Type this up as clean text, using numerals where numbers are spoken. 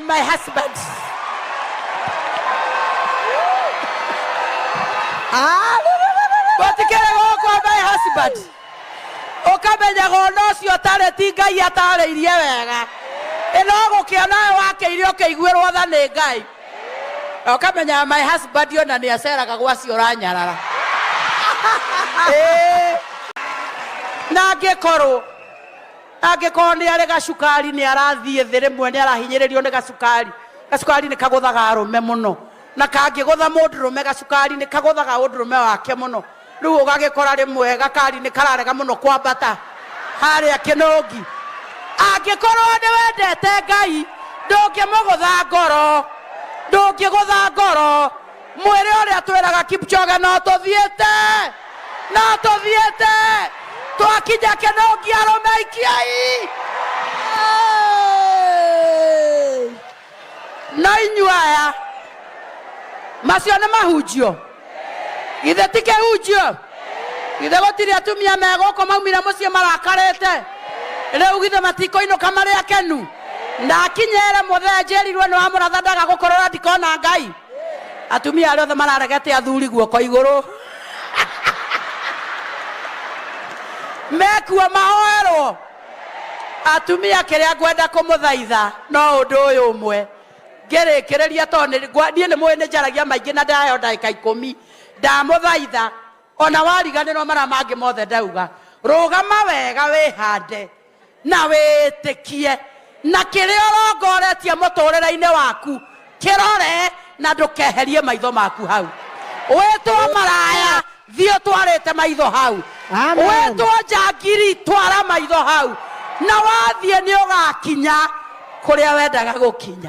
My husband. Gũtikĩrĩ gũkũ my husband. Ũkamenyaga ona ũcio ũtarĩ ti Ngai atarĩirie wega. Ĩ no gũkĩona we wakĩire ũkĩiguĩrwo tha nĩ Ngai. Na ũkamenya my husband ona nĩ aceraga gwa acio ũranyarara. Ĩĩ. Na angĩkorwo angĩkorwo nĩ arĩ gacukari nĩ arathiĩ thĩ rĩmwe nĩ arahinyĩrĩrio nĩ gacukari. Gacukari nĩ kagũthaga arũme mũno. Na kangĩgũtha mũndũrũme gacukari nĩ kagũthaga ũndũrũme wake mũno. Rĩu ũgagĩkora rĩmwe gakari nĩ kararega mũno kwambata harĩa kĩnũngi. Angĩkorwo nĩ wendete Ngai, ndũngĩmũgũtha ngoro, ndũngĩgũtha ngoro. Mwĩre ũrĩa twĩraga Kipchoge no tũthiĩte, no tũthiĩte, twakinya kĩnũngi arũme ikiai. No inyuĩ aya, macio nĩ mahunjio? Githĩ ti kĩhunjio? Githĩ gũtirĩ atumia me gũkũ maumire mũciĩ marakarĩte? Rĩu githĩ matikũinũka marĩ akenu? Ndakinyere mũthee njĩrirwe nĩ wa mũratha ndaga gũkũrũra ndikona Ngai. Atumia arĩa othe mararegete athuri guoko igũrũ. Mekuo mahoerwo. Atumia kĩrĩa ngwenda kũmũthaitha no ũndũ ũyũ ũmwe. Ngĩrĩkĩrĩria tondũ niĩ nĩ mũĩ nĩ njaragia maingĩ na ndaheo ndagĩka ikũmi. Ndamũthaitha ona wariganĩrwo marĩa mangĩ mothe ndauga, rũgama wega wĩhande na wĩtĩkie na kĩrĩa ũrongoretie mũtũrĩre-inĩ waku kĩrore na ndũkeherie maitho maku hau. Wĩtwo maraya thiĩ ũtwarĩte maitho hau. Amen. Wĩtwo njangiri twara maitho hau, na wathiĩ nĩ ũgakinya kũrĩa wendaga gũkinya.